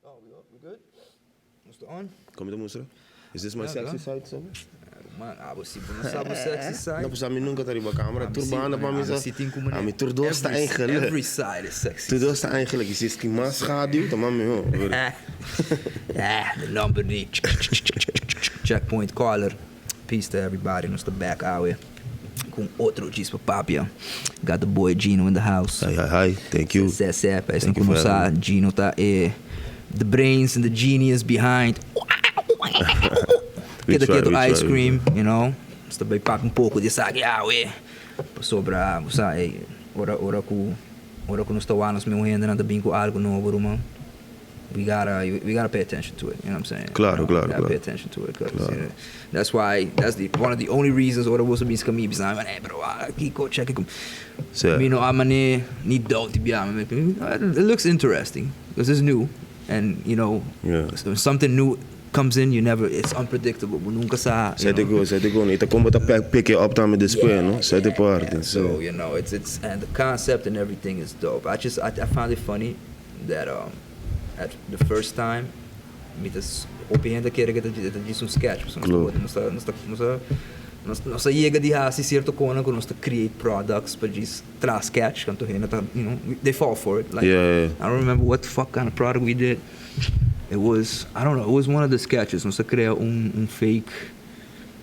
Oh, we good? Nos ta on? Kon mi ta mustra? Is this my sexy side, sabi? Man, abo si bo no sa bo sexy side. No, pasobra mi nunka ta riba kamera. Tur banda pa mi sa. Ami tur dos ta eigenlijk. Every side is sexy. Tur dos ta eigenlijk. Y si es tin mas schaduw, ta mas mihó. Ah, the number di Checkpoint Caller. Peace to everybody. Nos ta back awe ku otro Djis pa Papia. Got the boy Gino in the house. Hi, hi, hi. Thank you. Sè, sè. Pa esnan ku no sa, Gino ta e the brains and the genius behind Keda Keto Ice Cream, you know. Nos ta bai papia un poko di esaki awe. Pasobra, bo sa, ey, ora, ora ku, ora ku nos ta wak nos meun hendenan ta bin ku algu nobo, ruman. We gotta, we gotta pay attention to it, you know what I'm saying? Claro, claro, We gotta pay attention to it, cause you know, that's why, that's the, one of the only reasons ora boso bin ska mi bisa mi, hey, pero kiko, check it. Mi no a mane ni doubt di bia, mi, it looks interesting, because it's new, and you know, when something new comes in, you never, it's unpredictable, bo nunca sa, you know. Sete sete con, y ta como ta pick it up tambe despues, no? Sete parti, so. You know, it's, it's, and the concept and everything is dope. I just, I found it funny that um at the first time mi ta hopi hende a kere ku e ta djis un sketch pasobra nos ta nos ta nos ta nos nos a yega di hasi sierto konan ku nos ta create products pa djis traha sketch anto hende ta you know they fall for it like I don't remember what the fuck kind of product we did it was I don't know it was one of the sketches nos a krea un un fake.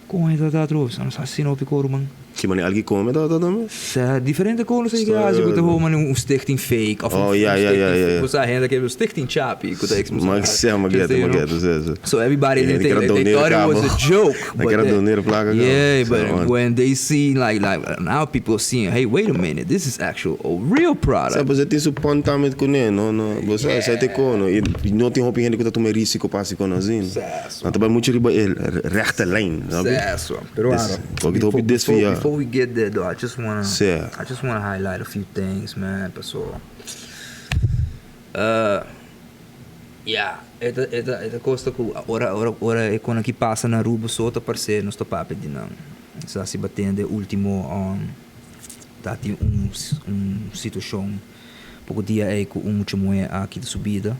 Kon e ta atrobe? Nos hasi hopi koru man. Ki manera algi kome ta ta tambe? Sa diferente kon nos a yega hasi ku ta hou manera un stichting fake of un Oh ya ya ya ya. Bo sa hende ke un stichting chapi ku ta Ma sa ma geta ma geta sa sa. So everybody they they thought it was a joke. Nan kere donera plaka kaba. Yeah but when they see like like now people seeing hey wait a minute this is actual a real product. Sa bo sa tin su pon tambe kuné no no bo sa esei ta e kon no i no tin hopi hende ku ta tuma e risiko pa hasi kon asina. Nan ta bai mucho riba e rechte lijn, snap je? Eso. Pero Des, poquito hopi desvia. Before we get there though, I just wanna, Sí. I just wanna highlight a few things, man. Paso, yeah, e ta, e ta, e ta kosta ku ora, ora, ora e kon aki pasa na Aruba so ta parse nos ta papia di nan. Sa si bo a tende ultimo, ta tin un, un situashon poko dia ei ku un mucha muhé a kita su bida.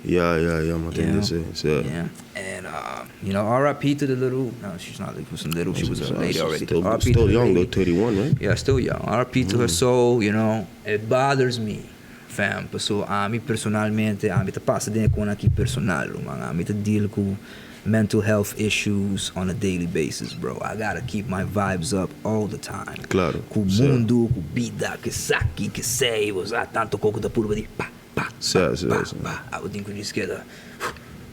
Ya, ya, ya, m'a tende esei, sí. Yeah, and you know, RIP to the little, no, she's not, she wasn't little, she was a lady already. Still, RIP still to the young lady. though, 31, right? Yeah, still young. RIP to her soul, you know. It bothers me, fam, paso ami personalmente, ami ta pasa den e kon aki personal, ruman. Ami ta deal ku mental health issues on a daily basis, bro. I gotta keep my vibes up all the time. Claro, Ku sí. mundu, ku bida, ku esaki, ku esei, bo sa, tanto koko ta purba di pa. Pa, pa, pa, pa, abo tin ku djis keda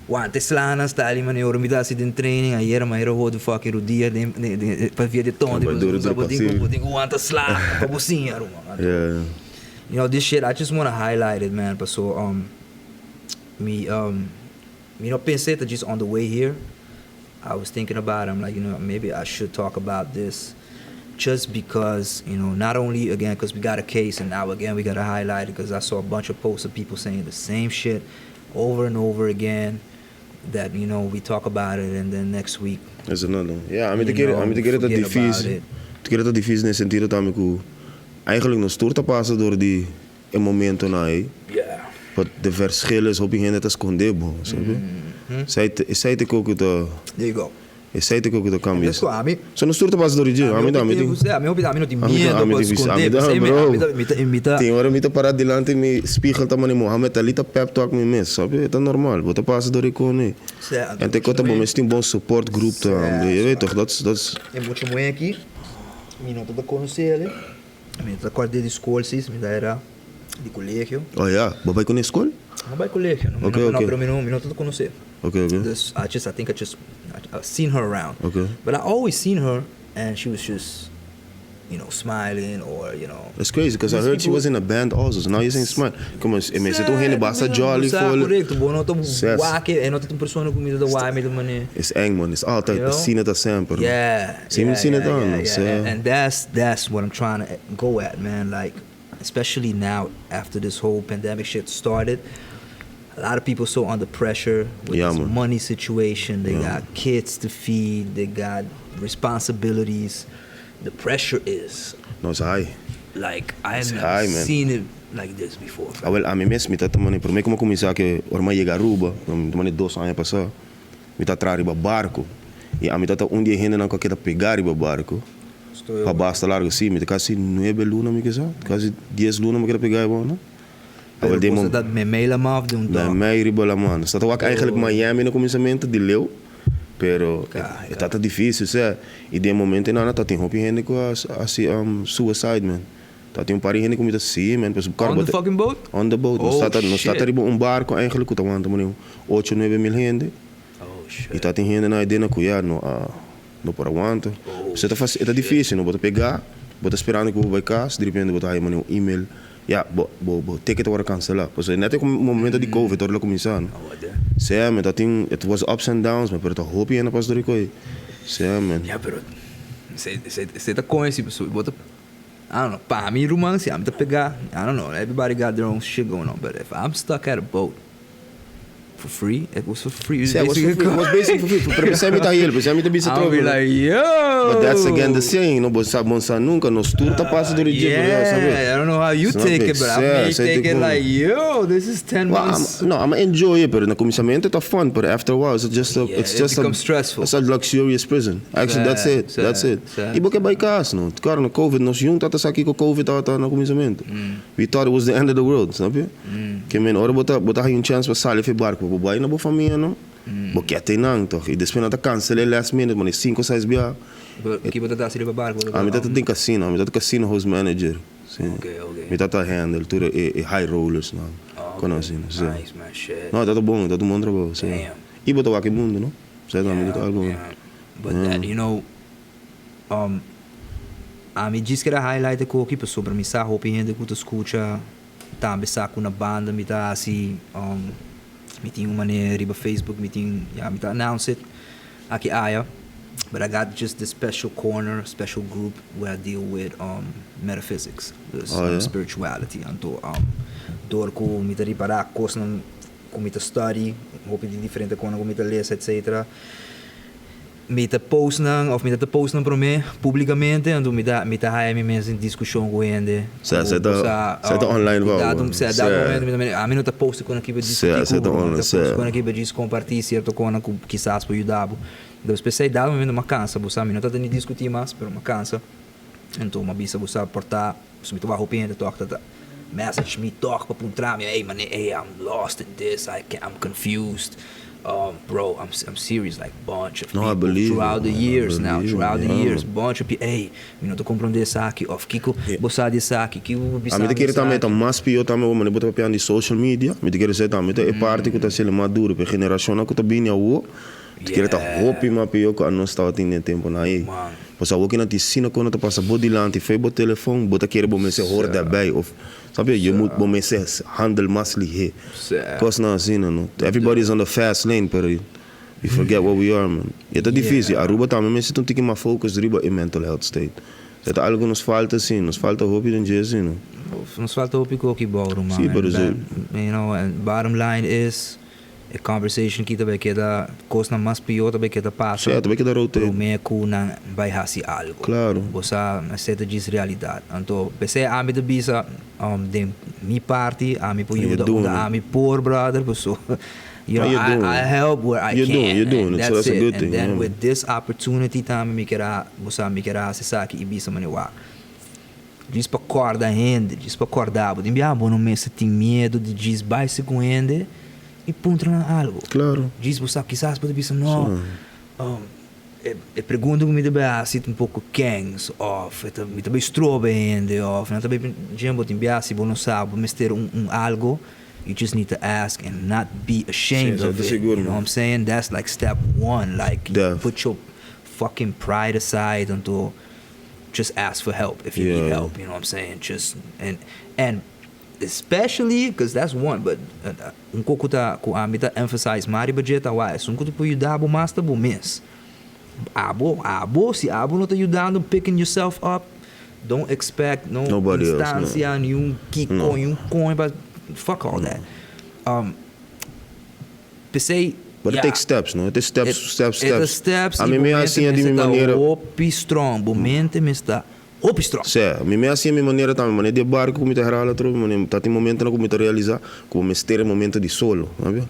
wanta e slanan sta ali manera ora mi ta hasi den training ayera mi a hera hodu fucking rudia den den pa via di tonti pasobra bo tin ku bo tin ku wanta sla pa bo siña ruman anto you know this shit I just wanna highlight it man paso mi mi no pensa ta djis on the way here I was thinking about it I'm like you know maybe I should talk about this just because you know not only again because we got a case and now again we gotta highlight it because I saw a bunch of posts of people saying the same shit over and over again that you know we talk about it and then next week There's another one. Yeah, ami ta kere, ami ta kere ta difícil. Ta kere ta difícil den sentido tambe ku eigenlijk nos tur ta pasa dor di e momentonan ei. Yeah. But de verschil is hopi hende ta skonde bo, sabi? Esei ta, esei ta e kos ku ta. There you go. Esei ta e kos ku ta kambia. Esei ku ami. So nos tur ta pasa dor di dje. Ami hopi tempu, sí, ami hopi, ami no tin miedo pa skonde. Ami ta, bro. Mi ta, mi ta, mi ta. Tin ora mi ta para dilanti mi spiegel ta mane Mohamed Ali ta pep talk mi mes, sabi? E ta normal, bo ta pasa dor e kos ei. En te kos ta bo mester tin bon support group tambe. Je weet toch, dat is, dat is. E mucha muhé aki, mi no ta ta konosé el. Mi ta kòrda di skol sis, mi ta era di kolegio. Oh ya, bo bai kuné skol? Mi bai kolegio, no, Okay, okay. pero mi no, mi no ta konosé. Okay, okay. Dus I just, I think I just, I seen her around. Okay. But I always seen her and she was just, you know, smiling or, you know. It's crazy cause I heard she was in a band also, so now you're saying smile. Como e mester ta un hende basta jolly Sa, fol. korekto, bo no ta Ses. wak e no ta un persona ku mi ta wak mi ta manera. Is eng man, is altijd, You know? asina ta semper. Yeah. Same yeah, asina yeah, ta, yeah, no yeah. sa. And that's what I'm trying to go at, man. Like, especially now after this whole pandemic shit started, a lot of people so under pressure with Yeah, this man. money situation. They Yeah. got kids to feed, they got responsibilities. The pressure is No, it's high. like I have It's never high, man. seen it. like this before. Awel, ami mes mi ta ta mane prome ku mi a kuminsá ke ora mi a yega Aruba, mi ta mane 2 aña pasá, mi ta traha riba barko i ami ta ta un di e hendenan ku a keda pegá riba barko pa basta largu. Sí, mi ta kasi 9 luna mi ke sa, kasi 10 luna mi a keda pegá riba no. Pero bo ta meimei laman òf den un dòk? Meimei riba laman. Nos ta ta wak eigenlijk Miami na kuminsamentu di leu, pero e ta ta difísil, sea, i den momento einan ta tin hopi hende ku a hasi suicide, man. Ta tin un par di hende ku mi ta sí, man, pasobra On the fucking boat? On the boat. Nos ta ta, nos ta ta riba un barko eigenlijk ku ta wanta manera un ocho, 9 mil hende. Oh shit. I ta tin hendenan ei dena ku ya no a, no por a wanta. Pasobra e ta fásil, e ta difísil, no? Bo ta pegá, bo ta sperando ku bo bai kas, di repente bo ta haya manera un email, ya, bo, bo, bo ticket a wòrdu kanselá. Pasobra nèt e momento di covid ora lo kuminsá, no? Sea, man, ta tin, it was ups and downs, man, pero ta hopi hende a pasa dor di koe. Sea, man. Ya, pero esei, esei, esei ta kon esi, pasobra bo ta. I don't know, pa mi ruman si ami ta pega, I don't know, everybody got their own shit going on, but if I'm stuck at a boat for free, it was for free. Yeah, it was for free, it was basically for free. Pero pensei mi ta hiel, pensei mi ta bisa I'll be like, yo! But that's again the saying, no, bo sa, bo sa nunca, nos tur ta pasa door di dje, yeah, sabi? I don't know how you take it, but I may take it like, yo, this is 10 well, months. I'm, no, I'm enjoy it, pero na kuminsamentu ta fun, but after a while, it's just a, Yeah, it's it just a, becomes stressful. It's a luxurious prison. Actually, that's it, that's it. I bo ke bai kas, no? Klaro, na Covid, nos yun tabata sa kiko Covid tabata na kuminsamentu. We thought it was the end of the world, snap je? Ke men, ora bo ta, bo ta haña un chance pa sali for e barko, bo bai na bo famia, no? Bo ke te nan, toch? I despues nan ta kansel'é last minute, mane sinku, seis bia. Ki bo ta ta hasi riba barko? Ami ta ta den casino, ami ta ta casino host manager. Si. Mi ta ta handle tur e, e high rollers nan. Kono asina, si. Nice, man, shit. No, ta ta bon, ta ta un bon trabou, si. Damn. I bo ta wak e mundu, no? Sa tambe ta algo. Yeah, but that, ami djis keda highlight e koki pasobra mi sa hopi hende ku ta skucha tambe sa ku na banda mi ta hasi mi tin un manera riba Facebook mi tin ya mi ta announce it aki aya but I got just this special corner special group where I deal with metaphysics dus spirituality anto dor ku mi ta ripara kosnan ku mi ta study hopi di diferente konan ku mi ta lesa etcetera. Mi ta post nan of mi ta ta post nan prome publicamente anto mi ta mi ta haya mi mes den discusion cu hende Sa sa ta sa ta online cu dado sa dado momento mi ta mira ami no ta post con aki pa discuti cu bo mi ta post con aki pa djis comparti cierto cona cu kisas por yuda bo entonces p'esey dado momento mi a cansa bo sa mi no ta ta ni discuti mas pero mi a cansa anto mi a bisa bo sa por ta mi ta wak hopi hende tok ta ta message mi tok pa puntra mi ey mane ey I'm lost in this I can't I'm confused um bro I'm I'm serious like bunch of No, I people believe you, throughout the man. I years now believe you, throughout the yeah, years man. bunch of people ey mi no ta comprende esaki of kiko bo sa di esaki kiko bo bisa Ami ta mi kere tambe ta esaki. mas pio tambe bo mane bo ta papia di social media mi ta kere sa tambe ta e parti ku ta sele mas duro pa e generashonnan ku ta bini awo ta kere ta hopi mas pio ku anos tabatin den temponan ei Man. pasobra awo kinan tin asina ku nan ta pasa bo dilanti for bo telefon bo ta kere bo mester hor daarbij of Sabi, je moet bo mester handel mas lihé. Kosnan asina, no? Everybody is on the fast lane, pero we forget what we are, man. E ta difícil. Aruba tambe mester ta un tiki mas focus riba e mental health state. E ta algo ku nos falta, sí. Nos falta hopi den dje, sí, no? Nos falta hopi koki bou, ruman. Sí, pero si. And bottom line is, E conversation ki ta bay keda cosnan mas pior ta bay keda pasa. Sí, ta bay keda rotate. Prome cu nan bay haci algo. Claro. Bo sa esey ta djis realidad. Anto p'esey ami ta bisa den mi parti ami por yuda unda ami por brother paso you know I help where I can and that's it and then with this opportunity tambe mi kier a bo sa mi kier a haci esaki y bisa mane wak djis pa corda hende djis pa corda bo tin biaha bo no mester tin miedo di djis bay segun hende I puntra nan algu. Claro. Djis bo sa kisas bo ta bisa no, e pregunta ku mi ta bai hasi ta un poko kens òf e ta mi ta bai stroba e hende òf nan ta bai djen bo tin bia si bo no sa bo mester un algu you just need to ask and not be ashamed of it you know what I'm saying that's like step one like put your fucking pride aside anto just ask for help if you need help you know what I'm saying just and and Especially, cause that's one, but un ko ku ta ku ami ta emphasize mas riba dje ta wak esun ku ta por yuda bo mas ta bo mes. Abo, abo, si abo no ta yudando picking yourself up, don't expect no Nobody else, no. instancia, ni un kiko, ni un koin pa, fuck all that. P'esei, But it ya. takes steps, no? It takes steps, steps, E ta steps. steps A i mi bo mi a mente siña di mester mi ta manera. hopi strong, bo mente mester ta. Hopi strong. Sí, mi me hasi mi manera tambe, manera di barco ku mi ta herhala atrobe, manera ta tin momentonan ku mi ta realisa ku bo mester e momento di solo, snap je?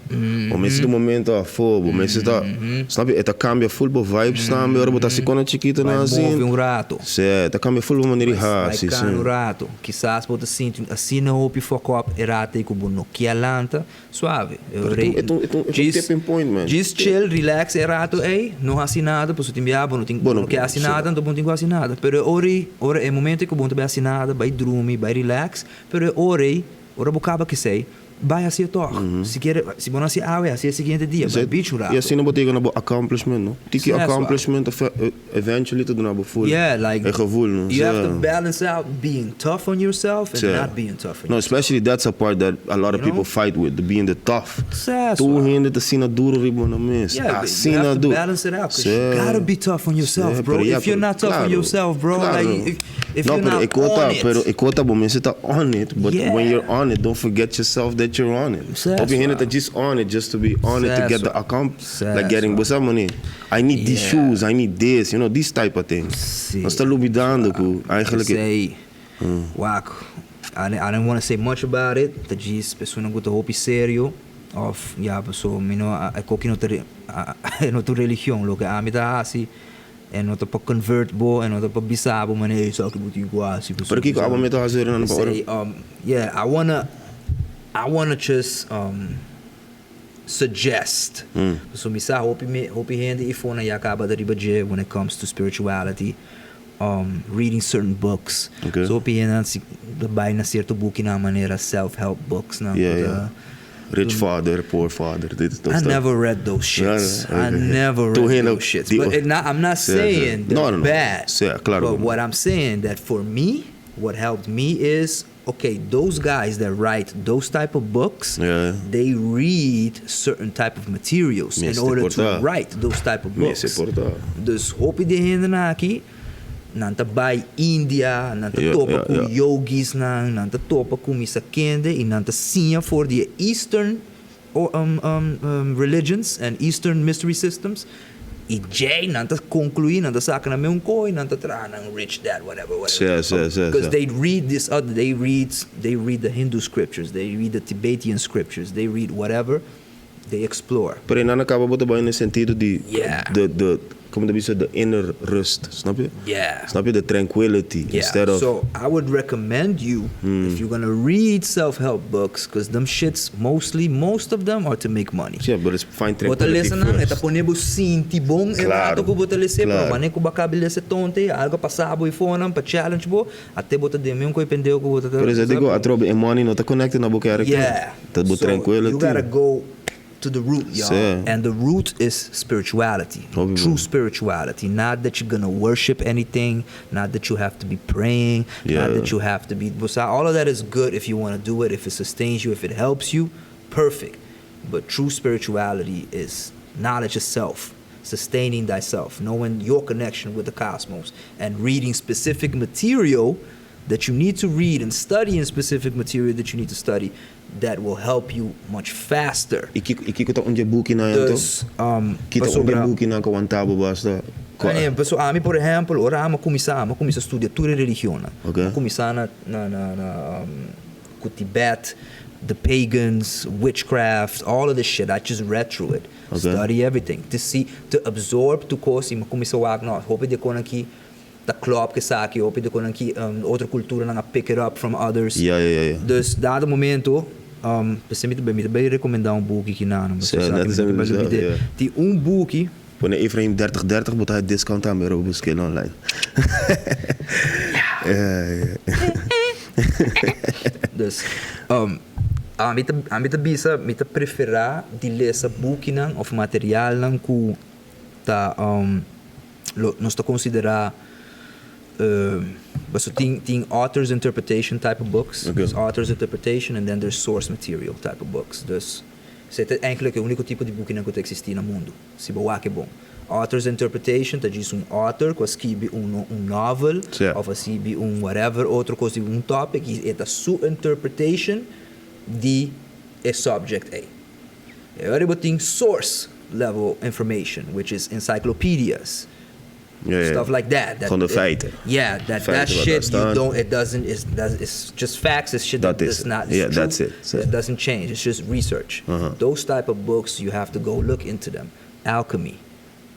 Bo mester un momento afó, bo mester ta, snap je? E ta cambia full bo vibes tambe ora bo ta hasi kona chikitonan Bai asi. move un rato. Sí, e ta cambia full bo manera di Bai hasi, cana sí. un rato. Kisas bo ta sinti asina hopi fuck up e rato ei ku bo no kier lanta. Suave. Pero e ta un, e ta un, e ta un tipping point, man. Djis chill, relax e rato ei, no hasi nada, pasobra tin bia bo no tin, bo no ke hasi nada, anto bo no tin ku hasi nada. Pero e ora ei, ora e momento ei ku bo no ta bai hasi nada, bai drumi, bai relax, pero e ora ei, ora bo kaba kesei, bai hasi e tòg. Si kere, si bo no hasi awe, hasi e siguiente dia, bai beach un rato. I asina bo ta yega na bo accomplishment, no? Tiki Suave. accomplishment eventually ta duna bo full Yeah, like, e gevoel, no? you have to balance out being tough on yourself and not being tough on No, yourself. especially that's a part that a lot of You know? people fight with, the being the tough. Sa, Tur suave. hende ta asina duro riba nan mes. Yeah, but you Asina have to duro. balance it out, 'cause you gotta be tough on yourself, Sí, bro. pero ya, If you're pero not tough on claro, yourself, bro, claro. like, if No, you're pero not e kota, on it. pero e kota bo mester ta on it, but Yeah. when you're on it, don't forget yourself that you're on it. Sa, Hopi hende suave. ta just on it just to be on it to Sa, get the suave. Sa, like getting, suave. bo sa mane, I need these Yeah. shoes, I need this, you know, these type of things. Sí. Nos ta lubidando ku eigenlijk e. Esei, wak, I I don't wanna say much about it, ta djis persona ku ta hopi serio of ya paso mi no a e koki no ta e no ta un religion, loke ami ta hasi e no ta pa convert bo, e no ta pa bisa bo manera esaki bo tin ku hasi Pero kiko abo mi ta hasi ora nan pa ora? Esei, yeah, I wanna I wanna just suggest. Pasobra mi sa hopi mi hopi hende ifo nan ya kaba ta riba dje when it comes to spirituality, reading certain books. Okay. So hopi hende nan si ta bai na sierto bukinan manera self help books nan ku Yeah, ta yeah. Rich father, poor father, dit is I dat. never read those shits. No, no, I okay. never Tur read hende those shits. di But it not, I'm not Sí, sí. saying No, they're no, no. bad. Sí, claro. But what I'm saying that for me, what helped me is okay, those guys that write those type of books, Yeah. they read certain type of materials in Mester order por to ta. write those type of books. Mester por ta. Dus hopi di hendenan aki, nan ta bai India, nan ta Yeah, topa yeah, ku yeah. yogis nan, nan ta topa ku misa kende i nan ta siña for di e Eastern religions and Eastern mystery systems i djei nan ta conclui, nan ta saca nan meun coi, nan ta traha nan rich dad whatever whatever. Sí, sí, sí, Because sí. they read this other, they read, they read the Hindu scriptures, they read the Tibetian scriptures, they read whatever, they explore. Pero e nan a caba bo ta bai na e sentido di Yeah. de, de, como ta bisa, de inner rust, snap je? Yeah. Snap je? De tranquility Yeah. instead of. So I would recommend you if you're gonna read self-help books, cause them shits mostly, most of them are to make money. Yeah, but it's find Bo ta tranquility lesa nan, e ta first. pone bo sinti bon e Claro, rato ku bo ta lese, pero claro. mane ku bo a kabi lesa tonte, algo a pasa bo eifonan pa challenge bo, ate bo ta den meun koe pendeo ku bo ta Pero esei digo, atrobe e money no ta connected na bo character. Yeah. Ta bo So tranquility. you gotta go to the root, y'all. Sí. And the root is spirituality. Hopi True bon. spirituality. Not that you're gonna worship anything, not that you have to be praying, not Yeah. that you have to be bo sa, all of that is good if you wanna do it, if it sustains you, if it helps you, perfect. But true spirituality is knowledge of self, sustaining thyself, knowing your connection with the cosmos, and reading specific material that you need to read and studying specific material that you need to study that will help you much faster. I kiko, i kiko ta un dje bukinan anto? Dus, um, Ki ta un dje pasobra. bukinan ku wanta bo basta? Kua? Aña, paso ami por ehempel, ora ami a kuminsá, ami a kuminsá studia tur e religionnan. Ok. Mi a kuminsá na, na, na, na, um, ku Tibet, the pagans, witchcraft, all of this shit, I just read through it. Ok. Study everything, to see, to absorb tur kos i mi a kuminsá wak, no, hopi di e konan aki ta klòp ku esaki, hopi di konan ki otro kulturanan a pick it up from others. Ja, ja, ja, ja. Dus dado momento, p'esei mi ta mi ta bay rekomendá un buki ki nan, Sí, net esei mi bisa, ja. Tin un buki. Pone Efraim dertig dertig bo ta haña discount tambe ora bo busk'el online. Ja. Dus, ami ta ami ta bisa mi ta preferá di lesa bukinan òf materialnan ku ta lo nos ta considera paso tin tin author's interpretation type of books, Okay. there's author's interpretation and then there's source material type of books. Dus esei ta eigenlijk e unico tipo di bukinan cu ta existi na mundo, si bo wak e bon. Author's interpretation ta djis un author cu a skibi un un novel Sí. of a skibi un whatever otro cos di un topic y e ta su interpretation di e subject ey. E ora bo tin source level information, which is encyclopedias. Stuff like that. Gewoon de feiten. Yeah, that Feiten wat daar shit you staan. don't, it doesn't, it's just facts, it's shit Dat that is does het. not, it's Yeah, true. that's it. It doesn't change, it's just research. Those type of books, you have to go look into them. Alchemy,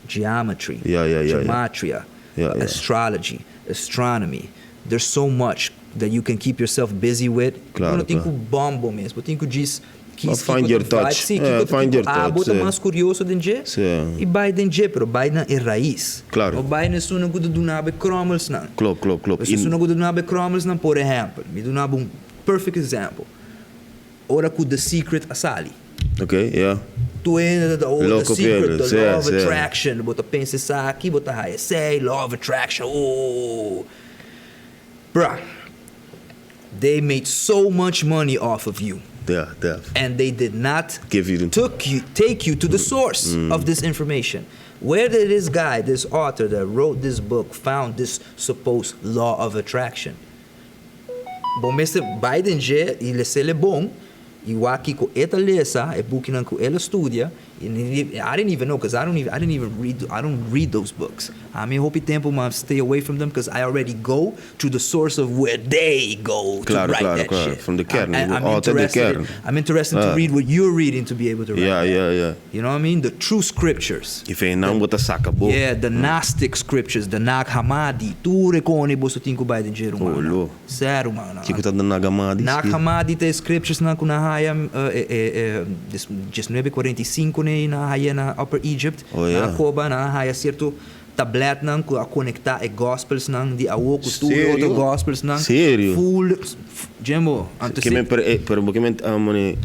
geometry, gematria, astrology, astronomy. There's so much that you can keep yourself busy with. Claro, Bo no tin claro. ku bom bo mes, bo tin ku djis Maar find your touch. Si, Ja, kiko find tin your ku- ah, touch, bo ta si. mas kurioso den dje. Si. I bai den dje, pero bai na e rais. Claro. No bai na esunnan ku ta duna bo e krommels nan. Klopt, klopt, klopt. Pasobra esunnan ku ta duna bo e krommels nan, por ehèmpel, mi duna bo un perfect example. Ora ku The Secret a sali. Ok, ja. Tur hende ta oh, The Loco Secret, pierde, the si, law of si. attraction. Bo ta pensa esaki, bo ta haya esei, law of attraction, oh. Bruh, they made so much money off of you. Ja, def. And they did not Give you the took you, take you to the source of this information. Where did this guy, this author that wrote this book, found this supposed law of attraction? Bo mester bai den dje i les'el e bon, i wak kiko e ta lesa, e bukinan ku el a studia, i I didn't even know, cause I don't even, I didn't even read, I don't read those books. Ami hopi tempu m'a stay away from them, cause I already go to the source of where they go to Claro, write claro, that claro. shit. From the kern. I'm Altijd de interested kern. I'm interested to read what you're reading to be able to write that. You know what I mean? The true scriptures. I fe nan bo ta saka bo. Yeah, the Gnostic scriptures, the Nag Hammadi, tur e koni boso tin ku bai den dje, ruman. Oh, lo. Sè, ruman. Kiko ta de Nag Hammadi? Nag Hammadi ta e scriptures nan ku nan haya e e e diesnuebe kuarenta i sinku nei nan haya na Upper Egypt. Oh, ja. Nan a koba, nan a haya sierto tabletnan ku a konektá e gospelsnan di awo ku tur e otro Serio? gospelsnan. Serio? Full, Jimbo, anto Ke si. men pero e pero bo ke men mane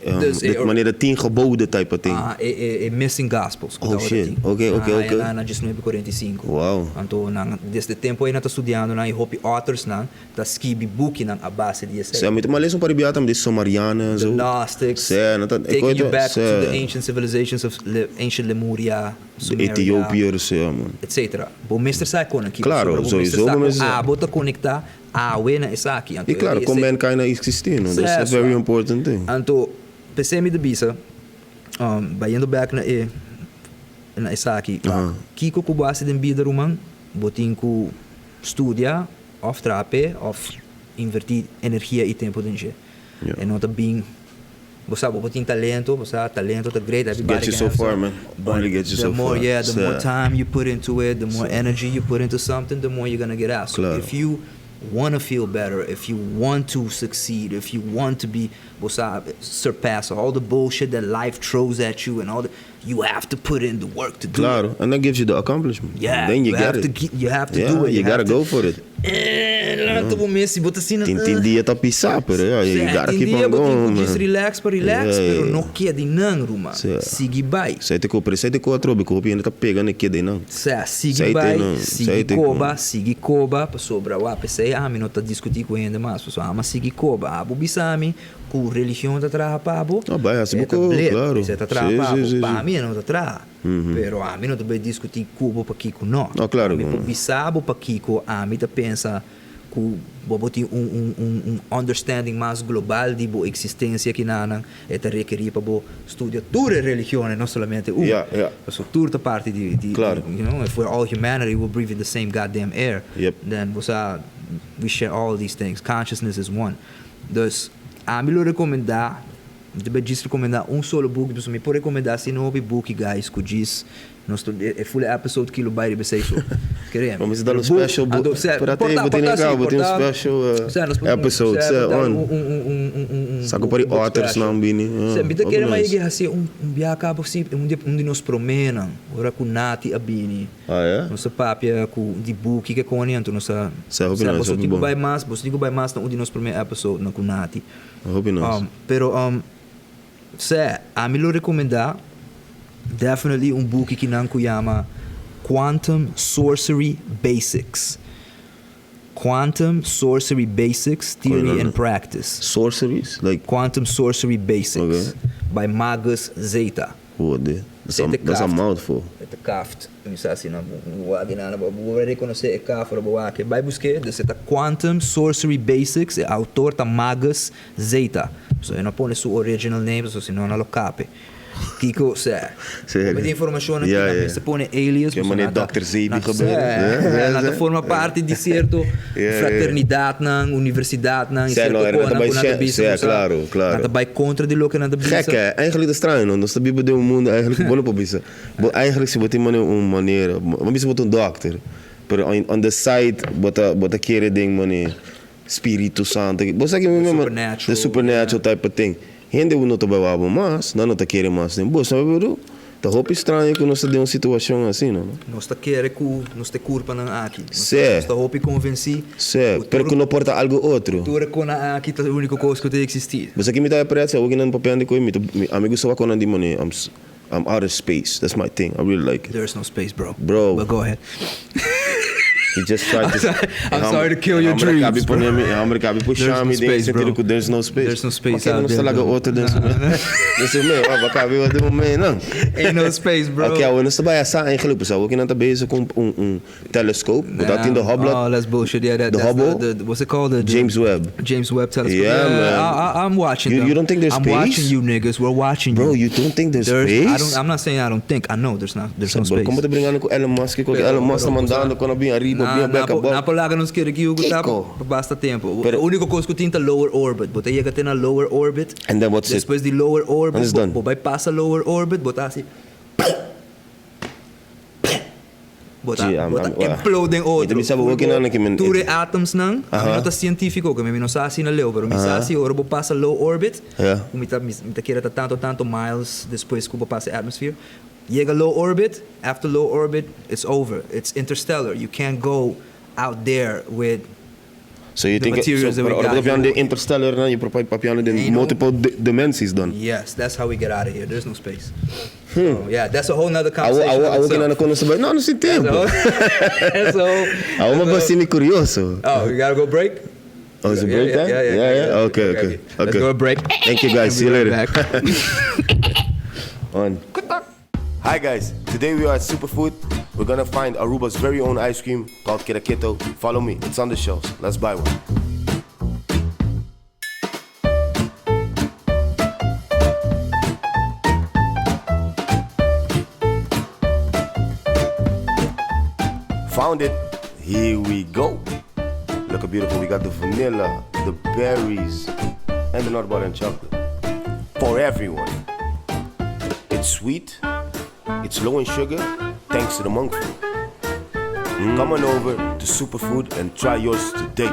Dus e dit manera tin geboden type of thing. Ah, e e e missing gospels ku Oh tabata shit, tin. oké oké Nan oké. a na 1945. Wow. Anto nan desde tempu ei nan ta studiando nan i hopi authors nan ta skibi bukinan a base di esei. Sè, mi ta m'a lesa un par di biaha tambe di Somariana en The zo. Gnostics, Sè, nan ta e taking koe you ta back to the sè. ancient civilizations of Le ancient Lemuria, De Sumeria, Ethiopiërs, ja man. etcetera. Bo mester sa e kon aki Claro, pasobra bo mester sowieso sa bo ku mester sa. abo ta konektá awe na esaki. Anto I claro, e kon esei. mankind a existí, no? That's Sè, a very swa. important thing. Anto, p'esei mi ta bisa, bayendo bèk na e na esaki, kiko ku bo hasi den bida ruman, bo tin ku studia òf traha p'e òf invertí energia i tempu den dje. E no ta bin, bo sa bo por tin talento, bo sa talento ta great, everybody Get you can so have far, some, man. but Only get you the so more, far. yeah, the more Sa. time you put into it, the more energy you put into something, the more you're gonna get out. So Claro. if you wanna feel better, if you want to succeed, if you want to be, bo sa, surpass all the bullshit that life throws at you and all the, you have to put in the work to do it. Claro, and that gives you the accomplishment. Yeah, Then you you get have it. to get, you have to Yeah, do it. you You gotta have to go for it. Eh, laat bo mes, bo ta asina, Tin tin dia ta pisá, pero yeah, you Sè, gotta tin keep dia on bo tin going, ku just man. relax pa relax, Yeah, pero yeah. no keda einan, ruman. Sè. Sigui bai. Sei te ko, pero sei te ko atrobe, ku hopi hende ta pega na e keda einan. Sè, sigui Sei te bai, no, sigui sei te ko. koba, sigui koba, pasobra wak, p'esei ami no ta diskutí ku hende mas, pasobra ami a sigui koba. Abo bisa mi ku religion ta traha pa bo, No, bai hasi bo e ta ko, blet, klaro. esei ta traha Sí, pa sí, bo. sí, Pa sí. mi e no ta traha. Pero ami no ta bai diskutí ku bo pakiko no. No, klaro Mi ku por no. bisa bo pakiko ami ta pensa ku bo bo tin un un un un understanding mas global di bo eksistensia kinanan, e ta rekerí pa bo studia tur e religionnan, no solamente un. Ja, ja. Pasobra tur ta parti di di Klaro. you know, if we're all humanity, we're breathing the same goddamn air. Yep. Then bo sa we share all these things, consciousness is one. Dus ami lo rekomendá, mi ta bai djis rekomendá un solo buki, pasobra mi por rekomendá asina hopi buki guys ku djis nos ta e full episode ki lo bai riba esei so. Kerem. Vamos dar un Pero book, special book. anto sè, Pero por até ta, bo por tin ta si, acá, bo por tin un ta, special sè, nos por tin, episode, sè, sè, por ta on. un un un un un un Sa ku por di book authors special. nan bini, Sè, mi ta hopi kere ma nice. yega hasi un un biaha kaba si, un di un di nos proménan, ora ku Nati a bini. Ah, ya? Nos a papia ku di buki ke koni, anto nos a Sa hopi sa nice, boso hopi tin ku bon. bai mas, boso tin ku bai mas na un di nos promé episode na ku Nati. Hopi nice. Pero sa, ami lo rekomendá definitely un buki ki nan ku yama Quantum Sorcery Basics. Quantum Sorcery Basics, Theory and Practice. Sorceries? Like Quantum Sorcery Basics Okay. by Magus Zeta. Joder, that's a, Zeta that's a Kraft. mouthful. E ta kaft. Mi sa si nan bo wak di nan, bo bo rekonosé e kaf ora bo wak e. Bai busk'é, dus e ta Quantum Sorcery Basics, e autor ta Magus Zeta. So e no pone su original name, pasobra si no nan lo kap'e. Kiko, sè. Serio. Hopi di informashon aki Ja, nan ja. mester pone alias, Ke pasobra manera nan ta, Dòkter Zebi nan, gebeurde. sè, Ja, nan ta sè. forma parti di sierto Ja, ja. fraternidatnan, universidatnan i Sè, no, sierto e nan ta konan bai ku nan ta sè, bisa sè, ku sa, klaro, nan klaro. ta bai kontra di loke nan ta bisa. Gek hè, eigenlijk ta straño no, nos ta biba den un mundo eigenlijk bo no por bisa, bo eigenlijk si bo tin manera un manera, bo bisa bo ta un dòkter, pero on on the side bo ta bo ta kere den manera Spiritu Santo, bo sa ki mi The mama, supernatural, the supernatural yeah. type of thing. Hende no ta bai wak bo mas, nan no ta kere mas den bo, sabe bedoel? Ta hopi straño ku nos ta den un situashon asina, no? Nos ta kere ku nos ta e kurpanan aki. Nos Sè. ta hopi konvensí Sè, ku pero tur ku no por ta algu otro. tur e konan aki ta e úniko kos ku ta eksistí. Bo sa ki mi ta aprecia awor ki nan papiando ku mi, mi ami gusta wak konan di manera I'm I'm out of space, that's my thing, I really like it. There's no space bro. Bro. But go ahead. He just tried to I'm sorry to kill your dreams, bro. E hombre cabe There's no pushami den space, sentido bro. ku there's no space. There's no space Ma kende out nos ta there, laga bro. otro den su den su meio? Ah, cabe den un meio nan. Ain't no space, bro. Ok, awor nos ta bai asa eigenlijk, pasobra awor ki nan ta bezig ku un un telescope, bo ta tin de Hubble. Oh, that's bullshit. Yeah, that, The that's Hubble? the what's it called? The James Webb. James Webb telescope. Yeah, man. I'm watching You them. you don't think there's I'm space? watching you niggas. We're watching Bro, you. you don't think there's There's, space? I don't, I'm not saying I don't think. I know there's not. There's no Bro, space. como ta brincando cu Elon Musk? Cu Pero, Elon Musk ta pero, mandando cu no bin ariba, Na, bin na, back po, above. na palaga nos kere ki hugo ta Kiko? pa basta tempo. Pero- O único cos cu tin ta lower orbit. Bo ta yega te na lower orbit. And then what's it? Despues di lower orbit, And it's bo, done. bo bai pasa lower orbit, bo ta haci Bo ta, Sí, am- bo ta am- wa. implode den Mi ta otro. bisa bo kinan na ki men- Tur e atomsnan, ami Aha. no ta científico, que mi no sa asina leu, pero mi sa si ora bo pasa low orbit, Ja. ku mi ta, mi ta kere ta tanto tanto miles despues ku bo pasa e atmosphere. Yega low orbit, after low orbit, it's over. It's interstellar. You can't go out there with So you the think materials so, that we pero ora got bo ta papiando here. den interstellar nan, you por papiando den Ain't no- multiple dimensies dan. Yes, that's how we get out of here. There's no space. So, yeah, that's a whole nother Awo conversation. awo of awo kinan na itself. kono sabay. No, no sin That's a tempo. whole, that's a whole, Awo that's a ma mi curioso. Oh, we gotta go break? Oh, is it Yeah, break yeah, time? yeah, yeah, Yeah, yeah. yeah. Okay, okay. Let's Okay. go to break. Thank you guys. See you We'll be later. right back. On. Hi guys, today we are at Superfood. We're gonna find Aruba's very own ice cream called Kiraketo. Follow me, it's on the shelves. Let's buy one. Found it. Here we go. Look how beautiful. We got the vanilla, the berries, and the nut butter and chocolate. For everyone. It's sweet, it's low in sugar, thanks to the monk fruit. Come on over to Superfood and try yours today.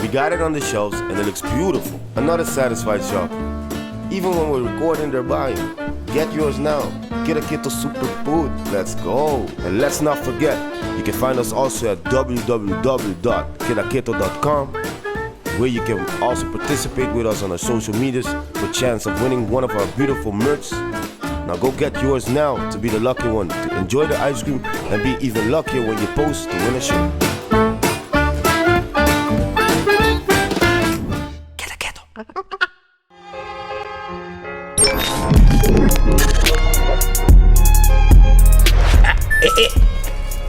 We got it on the shelves and it looks beautiful. Another satisfied shopper. Even when we're recording, they're buying. Get yours now. Get a kit of Superfood. Let's go. And let's not forget, you can find us also at www.kiraketo.com where you can also participate with us on our social medias for chance of winning one of our beautiful merch. Now go get yours now to be the lucky one to enjoy the ice cream and be even luckier when you post to win a shirt. Keda keto. Eh, eh.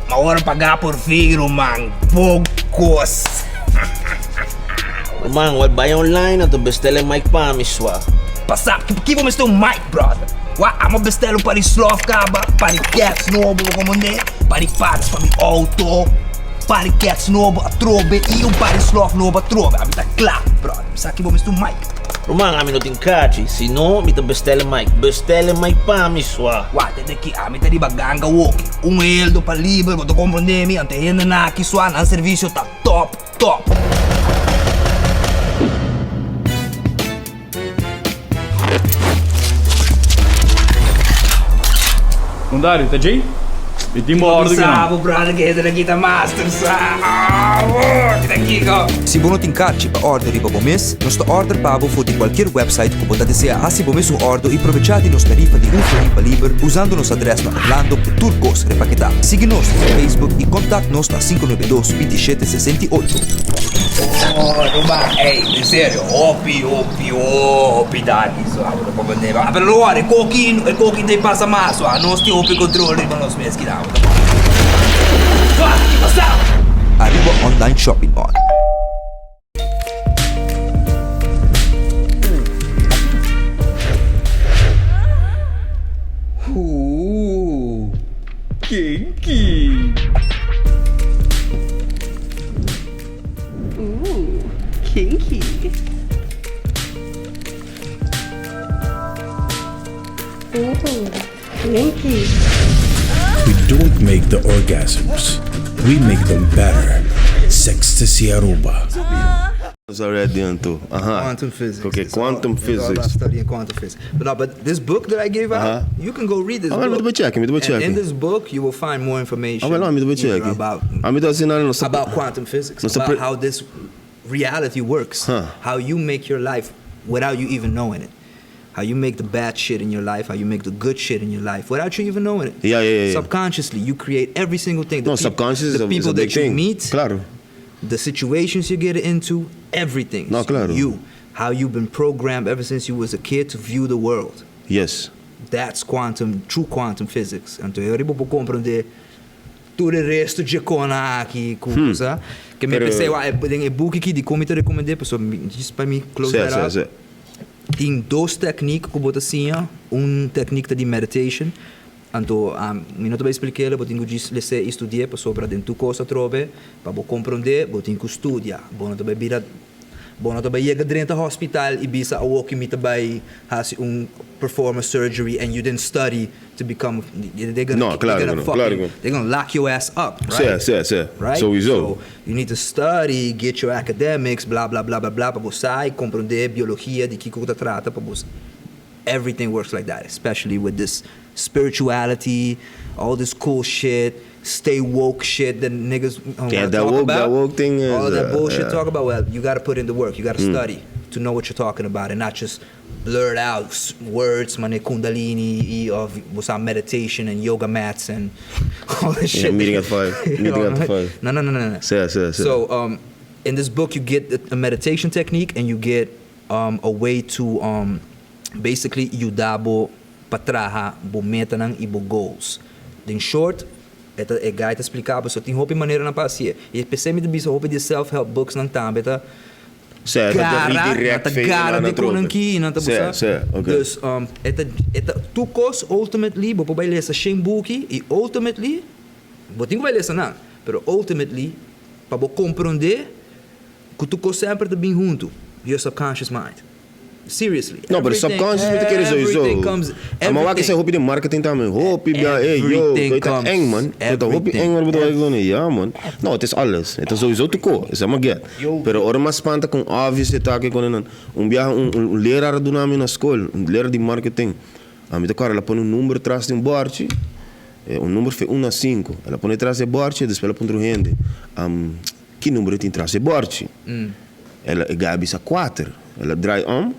Ma ora paga por fin, ruman. Pocos. Ruman, wal bai online anto bestel e mic pa mi swa. Pasa, ki bo mester un mic, brother? Wa, amo bestel un par di slof kaba, par di cats nobo, bo komende, par di parts pa mi auto, par di cats nobo atrobe i un par di slof nobo atrobe. Ami ta kla, brother. Mi sa ki bo mester un mic. Ruman, ami no tin kachi, si no, mi ta bestel e mic. Bestel e mic pa mi swa. Wa, tende ki ami ta riba ganga woki. Un heldo pa liber, bo ta komprende mi? Ante hendenan aki swa, nan servisio ta top. Top! Un Dario, ta djei? Mi tin bo ordu ki nan. Bo brother ke hende aki ta master sa. Kita kiko. Si bo no tin karchi pa order riba bo mes, nos ta order pa bo for di kualkier website ku bo ta desea. Hasi bo mes un ordo i probechá di nos tarifa di un florin pa liber usando nos adrès na Orlando ku tur kos repaketá. Sigui nos riba Facebook i kontak nos na 592 27 68. Oh, Ruba, ey, en serio, hopi, hopi, hopi danki so abo ta comprende. Ah, pero lo wari, e koki, e koki ta pasa mas so, nos tin hopi control riba nos mes kida abo ta Ah, ki pasa? Aruba Online Shopping Mall. Kinky! Ooh, kinky. Ooh, kinky. We don't make the orgasms, we make them better. Sextasy Aruba. Nos a ready anto. Aha. Quantum physics. Ok, It's all- quantum it's all about physics. studying quantum physics. But no, but this book that I gave out, you can go read this Ah, wel, book. mi ta bai check, mi ta bai And check. in this book, you will find more information. Ah, wel, no, mi ta bai check. About, Ami ta asina nos ta about quantum physics, Nos ta about how this reality works, Huh. how you make your life without you even knowing it. How you make the bad shit in your life, how you make the good shit in your life without you even knowing it. Yeah, yeah, yeah, yeah. Subconsciously, you create every single thing. The No, subconscious the is a people big that you thing. meet, Claro. the situations you get into, everything. No, claro. You, how you've been programmed ever since you was a kid to view the world. Yes. That's quantum, true quantum physics. Anto, e ora bo por comprende tur e resto dje kona aki ku sa. Ke mi Pero- pensei, wa, e den e buki ki di kon mi ta recomendé, pasobra mi, just pa mi close Sí, that sí, up. sí. Tin dos techniek ku bo ta siña. Un techniek ta di meditation. Anto, mi no ta bai splik'é, bo tin ku djis les'é i studi'é, pasobra den tur kos atrobe, pa bo komprondé, bo tin ku studia. Bo no ta bai bira Bo no ta bai yega drenta hospital y bisa awo ki mi ta bai haci un perform a surgery and you didn't study to become they're gonna No, they're claro gonna ku no, claro fucking ku no. they're gonna lock your ass up, right? Sí, sí, sí. Right? Sowieso. So you need to study, get your academics, bla bla bla bla bla pa bo sa y comprende biologia di kico ta trata pa bo Everything works like that, especially with this spirituality, all this cool shit, stay woke shit that niggas Yeah, wanna that talk woke, about. that woke thing is All of that bullshit yeah. talk about. Well, you gotta put in the work. You gotta study to know what you're talking about and not just blurt out words, mane kundalini y of what's our meditation and yoga mats and all this Yeah, shit. meeting at 5. You Meeting know at what I mean? 5. No, no, no, no, no. Sí, sí, sí. So, in this book, you get a meditation technique and you get a way to basically yuda bo pa traha bo metanan y bo goals. Den short, e ta e guy ta splica bo so tin hopi maneranan pa hacié. Y p'esei mi ta bisa hopi di e self help books nan tambe ta Sí, e ta gara, nan redirect ta fe gara nan di atrobe. konan ki y nan ta Sí, busa. sí, ok. Dus e ta e ta tur cos ultimately bo por bai lesa shen buki y ultimately bo tin cu bai lesa nan, pero ultimately pa bo comprende Cu tur cos semper ta bin hunto, your subconscious mind. Seriously. No, pero Everything, subconscious mi ta kere sowieso. everything comes, A ma wak everything. esei hopi den marketing tambe. Hopi bia, ey yo, Everything koe ta comes, eng man. Koe ta hopi everything. eng ora bo ta wak done. Ja man. No, het is alles. Het ta sowieso tur ko. Esei mi a get. Pero ora mi a spanta con obvious e ta aki con nan. Un biaha un un leraar a duna mi na skol, un leraar di marketing. Ami ta kòrda el a pone un number tras di un bòrchi. Un number fe un na sinku. El a pone tras di e bòrchi, despues el a puntra un hende, Ki number e tin tras di e bòrchi? El a, e gai a bisa kuater. El a drai om,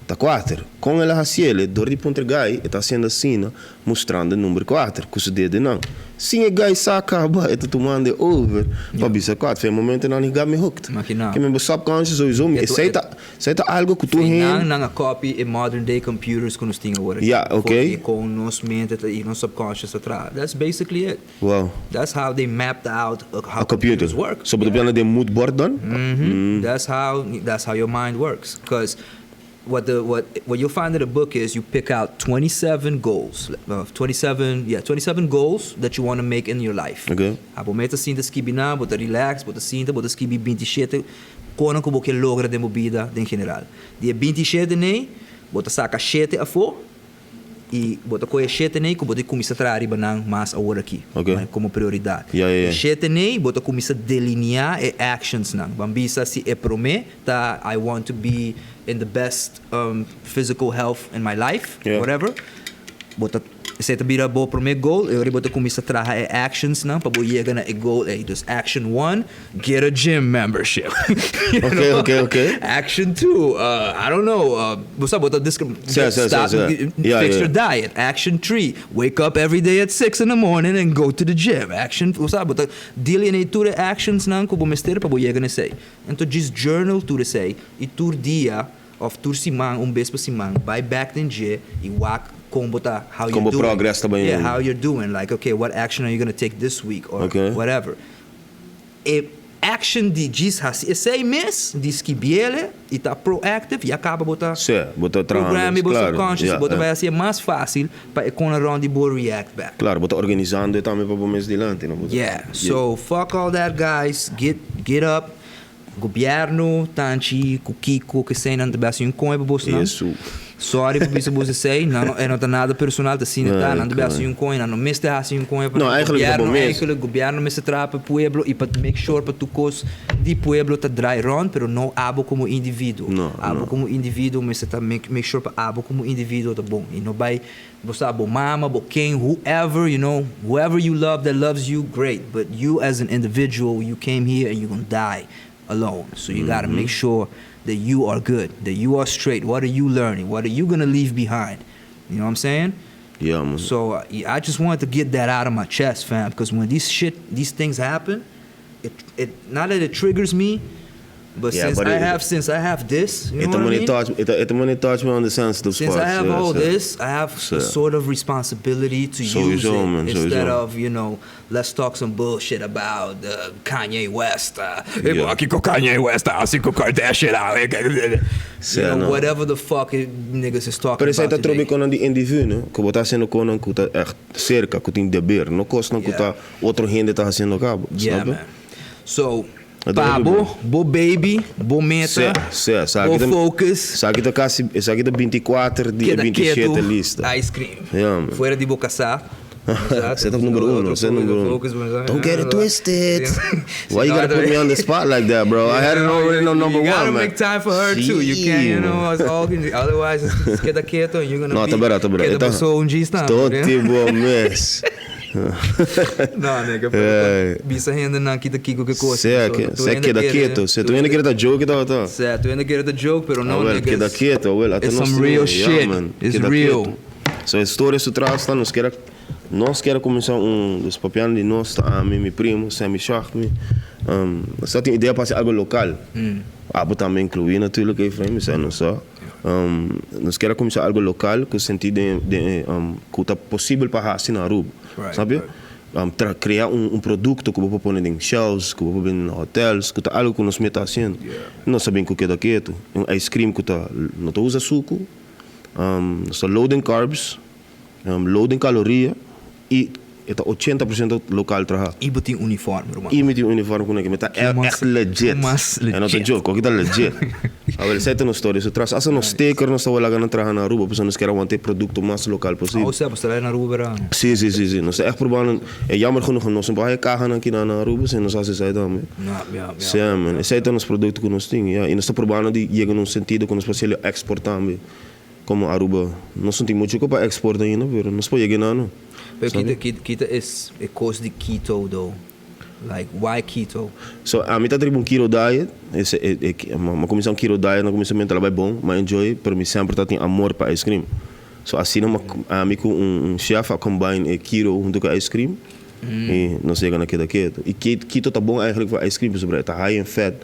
ta kuater. Kon el a hasi el? Dor di puntra e gai, e ta hasiendo asina, mustrando e number kuater ku su dedenan. Sin e gai sa kaba, e ta tumando e over pa bisa kuater. Fe e momento nan he got me hooked. Imagina. Ke mi bo subconscious sowieso, mi, esei ta, esei ta algo ku tur Fe hende. nan nan a copy e modern day computers ku nos tin awor aki. Ja, oké. For di kon nos mente ta i nos subconscious ta traha. That's basically it. Wow. That's how they mapped out how A computer. computers work. So bo ta piensa den moodboard dan? Mhm. That's how that's how your mind works. Because what the what what you'll find in the book is you pick out 27 goals, 27 yeah, 27 goals that you want to make in your life. Okay. A bo meta sinta skibi nan, bo ta relax, bo ta sinta, bo ta skibi 27 konan ku bo ke logra den bo bida den general. Di e 27 nei, bo ta saka shete afó. I bo ta kohe shete nei ku bo ta kuminsá traha riba nan mas awor aki, Oké. komo prioridat. Ja, ja, ja. E shete nei bo ta kuminsá delineá e actionsnan. Ban bisa si e promé ta I want to be in the best physical health in my life, Ja. whatever. Bo ta esei ta bira bo promé goal i ora bo ta kuminsá traha e actionsnan pa bo yega na e goal ei. Dus action one, get a gym membership. You Oké, know? oké, oké. Action two, I don't know, bo sa bo ta discri- Sí, sí, sí, stop, sí. Ja, fix ja. your diet. Action three, wake up every day at 6 in the morning and go to the gym. Action, bo sa bo ta delineate tur e actionsnan ku bo mester pa bo yega na esei. Enton djis journal tur esei i tur dia of tur siman, un bes pa siman, bai bek den dje i wak kon bo ta, how Kon you're bo doing. progress ta bai Yeah, yendo. how you're doing. Like, okay, what action are you gonna take this week or Okay. whatever. E action di djis hasi esei mes, di skibiele y ta proactive, ya caba bo ta Sí, bo ta trahando, programme bo claro, subconscious ja, y bo ta ja. bay haci e mas facil pa e con around di bo react back. Claro, bo ta organizando e tambe pa bo mes dilanti, no? Bo ta, Yeah, so fuck all that guys, get get up, Gobierno, tanchi cu kico kesey nan ta besi un coin pa bosnan. Esu. Sorry pa bisa bos esey, nan no e no ta nada personal, ta asina ta, nan ta besi un coin, nan no mester haci un coin pa No, nan. eigenlijk ta bo Gobierno, mes. eigenlijk gobierno mester traha pa e pueblo y pa make sure pa tur cos di pueblo ta draai rond, pero no abo como individuo. No, Abo no. como individuo mester ta make make sure pa abo como individuo ta bon y no bay bo sa bo mama, bo ken, whoever, you know, whoever you love that loves you, great, but you as an individual, you came here and you gonna die alone, so you gotta make sure that you are good, that you are straight, what are you learning, what are you gonna leave behind, you know what I'm saying? Ja, man. So I just wanted to get that out of my chest, fam, because when these shit, these things happen, it, it, not that it triggers me, but Yeah, since but I it- have, since I have this, you know It what I money mean? touch, it, it money touch me on the sensitive Since spots. I have yeah, all so. this, I have So- a sort of responsibility to use Sowieso, it man, instead sowieso. of, you know, let's talk some bullshit about Kanye West. Yeah. Aki cu Kanye West, asina cu Kardashian. You Sea, know, no. whatever the fuck it, niggas is talking Pero esey about ta trobe today. con di individu, no? Cu bo ta haciendo con cu ta echt cerca, cu tin deber, no cosnan cu Yeah. ta otro hende ta haciendo cabo, Yeah, snap je? man. So, Dat pa is bo, bo baby, bo meta, Sí, sí, sa bo aki ta- focus. Esaki ta casi, esaki ta 24 di e Keda 27 keto, lista. Ice cream. Ja, man. Fuera di bo casá. Zet op nummer uno, zet nummer uno. Don't get it twisted. Why you gotta put me on the spot like that, bro? I had it already on number you gotta one, man. make time for her too. You can't, you Sí, know, it's all, otherwise it's keda keto and you're gonna No, be ta bera, ta bera. keda Eta- paso un gis tambe, Tot né? bo mes. No, nigga, Hey. bisa hendenan kita kiko ke kos. Sea, que, sea keda keto. Se tu hende kere ta joke, ta ta. Sea, tu hende kere ta joke, pero no, Ah, wel, niggas. keda keto, wel. It's some real shit. It's real. So, e storia su tras ta, nos kier a, nos kier a cuminsa un, dus papiando di nos ta ami, mi primo, Sammy Shachmi. Um, nos ta tin idea pa haci algo local. Abo tambe inclui natuurlijk, Efraim, mi sa nos sa. Um, nos kier a cuminsa algo local cu sentido den, den, um, cu ta posibel pa haci na Aruba. Right, Snap je? right. Um, tra crea un, un producto cu bo por pone den shelves, cu bo por bende na hotels, cu ta algo cu nos meta haciendo. Nos sa bin cu keda keto. Un ice cream cu ta, no ta usa sucu, um, nos ta low den carbs, um, low den caloria y e ta 80% local traha. Y bo tin uniforme, ruman. Y mi tin uniforme cu mi ta Ki mas echt legit. ki mas E no ta legit. joke, oki ta legit. Awel, esey ta nos story. So tras, hasta nos sticker nos ta wou laga nan traha na Aruba, pasobra nos kier a wanta e producto mas local posibel. Oh, sep, bo ta na Aruba verano. Sí, sí, sí, sí. Nos ta echt probando. E jammer genoeg, nos no por haya cahanan aki na Aruba, si nos haci esey tambe. Ja, ja, ja. Sí, man. Esey ta nos producto cu nos tin, ja. Y nos ta probando di yega na un sentido cu nos por haci export tambe. Como Aruba, nos no tin mucho cu pa export ainda, pero nos por yega na no. Pero Sabi? kita, kita, kita es e cos di keto though? Like, why keto? So, ami ta riba un keto diet. Ese, e, e, ma, ma cuminsa un keto diet na cuminsamento, el a bay bon, ma enjoy, pero mi semper ta tin amor pa ice cream. So, asina ma, ami cu un, un chef a combine e keto hunto cu ice cream. Y nos yega na keda keto. Y keto ta bon eigenlijk voor ice cream, pasobra e ta high in fat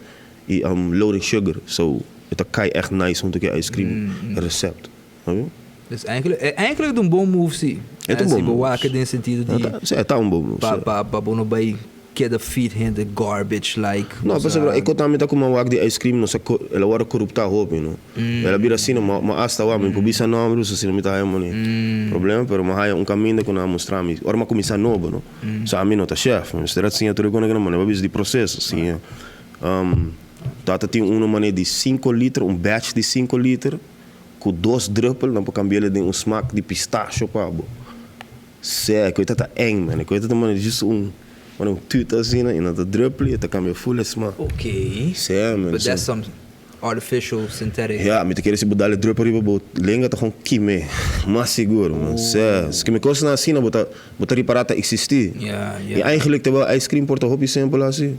y low in sugar. So, e ta cay echt nice hunto cu e ice cream recept. Snap je? Dus eigenlijk, eigenlijk het un bon move, si. E ta un Si bon bo move. wak den sentido di E ta, si, e ta un bon move, pa, si. pa, pa bo no bay keda feed hende garbage like. No, Osa pasobra e kota mi ta kuma wak di ice cream no sa el a wòrdu koruptá hopi, no. El a bira asina, ma, ma asta wak, mi por bisa nòmber, dus asina mi ta haya moni problema, pero mi a haya un kaminda ku nan a mustra mi. Ora mi a kuminsá nobo, no. So ami no ta chef, mi mester a siña tur e kos nan, mane bisa di proseso, siña. Tata tin uno mane di sinku liter, un batch di sinku liter, ku dos druppel, nan por kambi'el den un smak di pistasio pa bo. Sè, e koe ta eng, man. E koe ta mane just un, mane un tuut asina, y nan ta druppel y e ta cambia full e smaak. Ok. Sè, man. But that's some artificial synthetic. Ja, mi ta kere si bo dal e druppel riba bo lenga ta gewoon kime. Mas sigur, man. Sè, si kime cosnan asina bo ta, bo ta ripara ta existi. Ja, ja. Y eigenlijk terwijl ice cream por ta hopi simpel asi.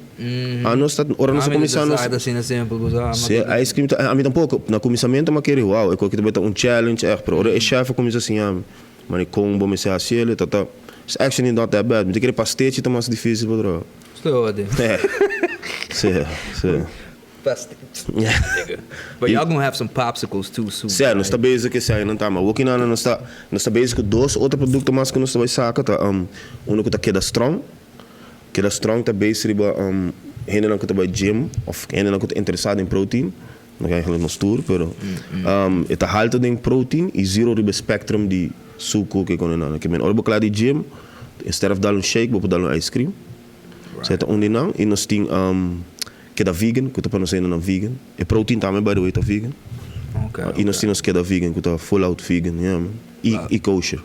Anos ta, ora nos a Ami no cuminsa ta nos. sa asina simpel, bo sa, Sè, ice cream ta, ami tampoco. Na cuminsamento mi a kere, wow, e koe aki ta bay ta un challenge echt, pero ora e chef a cuminsa siña mi. Mane kon bo mester hasi el, ta ta It's actually not that bad. Mi ta kere pastechi ta mas dificil pa traha. Estoy odi. Sí, sí. Pastechi. Nigga. But y'all gonna have some popsicles too soon. Sí, nos ta bezig ku esei nan ta. Ma woki nan nos ta nos ta bezig ku dos otro produkto mas ku nos ta bai saka ta uno ku ta keda strong. Keda strong ta base riba. Hendenan ku ta bai gym òf hendenan ku ta interesá den protein, no ke eigenlijk nos tur, pero e ta halto den protein i zero riba e spectrum di suku ke kone nan. Ke men ora bo kla di gym, instead of dal un shake bo por dal un ice cream. Esei ta un di nan. I nos tin keda vegan ku ta pa nos hendenan vegan. E protein tambe by the way ta vegan. I nos tin nos keda vegan ku ta full out vegan, yeah man. I kosher.